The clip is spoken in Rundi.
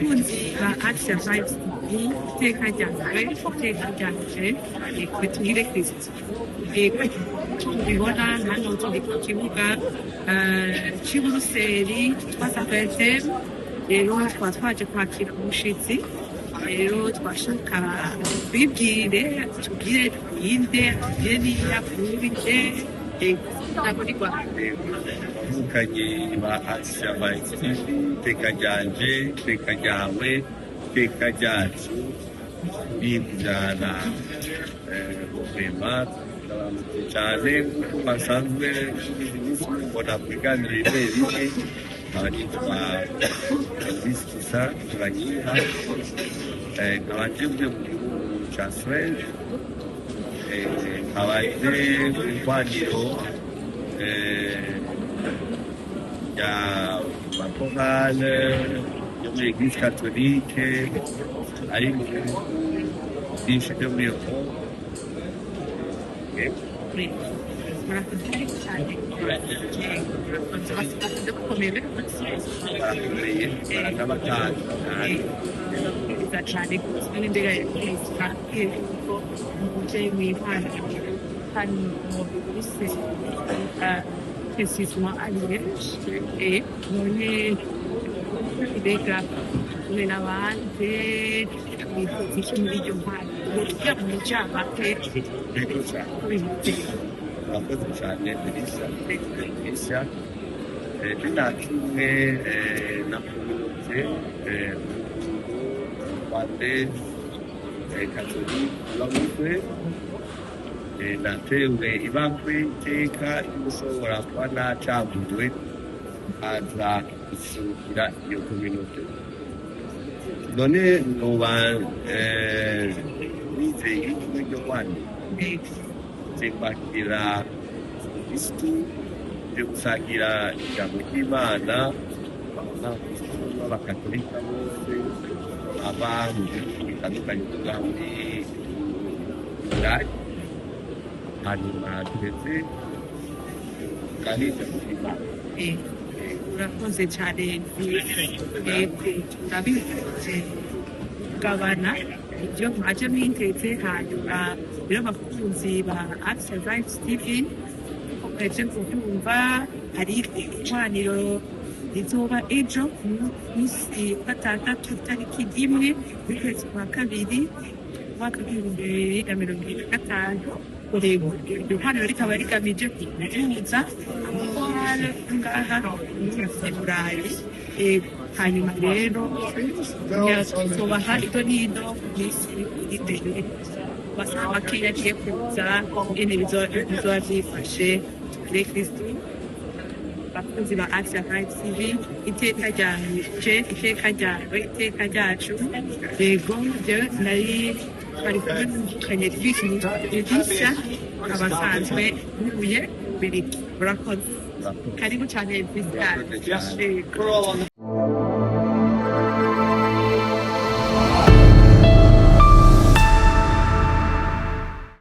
Abakunzi ba Action Vibes TV, iteka ryawe, iteka ryanje, tugire Kristo. Tubibona hano turi ku kibuga c'i Buruseli twasafete. Rero twaba twaje kwakira umushitsi. Rero twashaka twibwire, tubwire inde, tubwire niya kurinde ntabwo ni rwanda. Bavukanye ba Action Vibes TV, iteka ryanje, iteka ryawe, iteka ryacu, bikujyana guverinoma cyane nk'uko basanzwe mbona ku biganiro bimwe bimwe. Nkaba nitwa Elvis Kisa Turanyiha, nkaba nje mu gihugu ca Suède, nkaba nje mu ihwaniro ya makorale yo muri Église catholique ari mu bihugu byinshi byo muri Europe. Murakoze cyane, barakomeye, baranabatanga cyane. Nziza cyane rwose. None mbega yuko muje mw'ihwaniro hano mu Buruseli, précisément à Liège, et none mbega mwe n'abandi mwiteze iki muri iryo hwaniro kugira mu ncamake? Yego cyane. Bimeze? Murakoze cyane, Melissa. Melissa tunakimwe na communauté rwandaise catholique ibakwe, natewe ibakwe iteka y'ushobora kuba nacaguwe aza guserukira iyo communauté. None noba nizeye ijwi ryo Rwanda nze kwakira Kristu, nje gusangira ijambo ry'Imana n'abakristu b'abakatolika bose baba mu bihugu bitandukanye byo ngaha muri Burayi, hanyuma turetse tuganire ijambo ry'Imana. Urakoze cyane. Turabizi kugabana ibyo mwaje mwiteze. Hanyuma rero, abakunzi ba Action Vibes TV, mukomeje kubyumva, hari ihwaniro rizoba ejo ku munsi wa gatandatu, tariki 1 z'ukwezi kwa kabiri, umwaka w'2025. Iryo hwaniro rikaba rigamije guhuza amakorale ngaha i Burayi. Hanyuma rero tuzobaha ito n'ino minsi iri imbere, masaha makeya agiye kuza, ingene bizoba vyifashe. Tugire Kristu. Bakunzi ba Action Vibes TV, iteka ryanje, iteka ryawe, iteka ryacu. Yego, jewe nari bari kumwe n'umukanye Elisa, abasanzwe ntuye Mbirigi. Murakoze, karibu cyane, Elisa. Murakoze cyane. Yego.